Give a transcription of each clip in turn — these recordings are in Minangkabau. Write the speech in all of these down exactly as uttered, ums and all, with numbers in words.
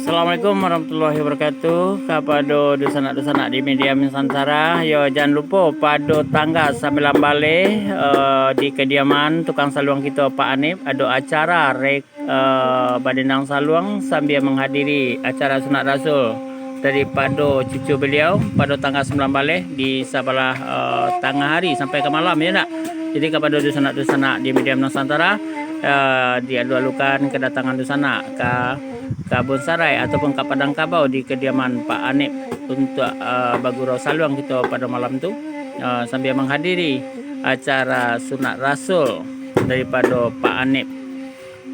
Assalamualaikum warahmatullahi wabarakatuh. Kapado dunsanak-dunsanak di media Nusantara, yo, jan lupo pado tanggal sambilan baleh, eh, di kediaman tukang saluang kito Pak Anip, ado acara rek-, eh, badendang saluang sambia manghadiri acara sunat rasul daripado cucu beliau pado tanggal sambilan baleh di sabalah, eh, tangah hari sampai ka malam, yo ndak? Jadi kapado dunsanak-dunsanak di media Nusantara, eh, dialu-alukan kadatangan dunsanak ka Kabun Sarai ataupun ka Padang Kabau di kadiaman Pak Anip untuak, eh, bagurau saluang kito pado malam tu, eh, sambia manghadiri acara sunat rasul daripado Pak Anip,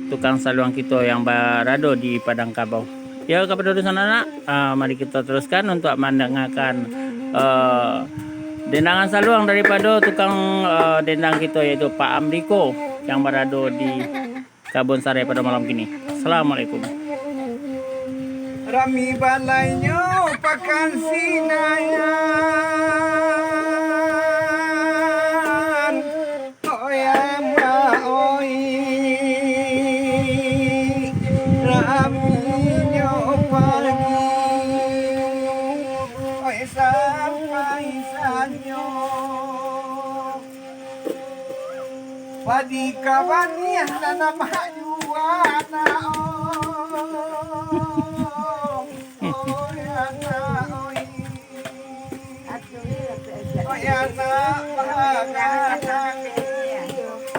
tukang saluang kito yang barado di Padang Kabau. Yo, kapado dunsanak, ah, mari kito taruskan untuak mandangakan, eh, dendangan saluang daripado tukang, eh, dendang kito, yaitu Pak Amriko yang barado di Kabun Sarai pado malam kini. Assalamualaikum. Rami balainyo pakan Sinayan. Oi ama oi, raminyo pagi, oi sampai sanyo. Padi ka baniah nan amak jua na, oi anak oi. Oi anak bahagadang,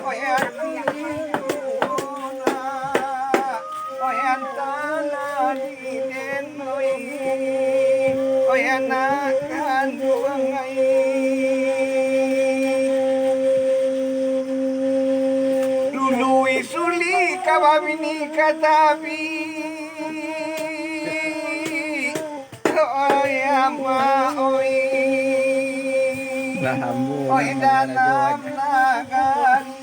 oi anak, oi antala di den oi, oi anak kanduang ai. Dulu isuli ka babini ka tabik. Oi ama oi. Lah ambo oi dalam nagari.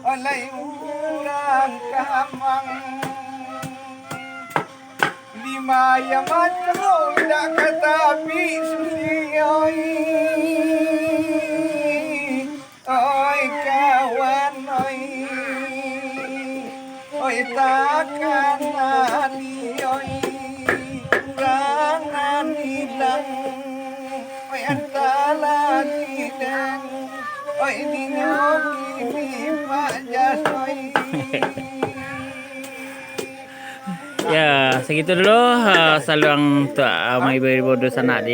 Oi lai urang kamang. Lima ayam matro indak ka tabik suli oi. Oi kawan oi, oi takanali oi, urang nan ilang, oi antala ilang, oi dinyo kini Pak Jas oi. Ya, sagitu dulu, ah, saluang untuak, ah, ibu-ibu dunsanak di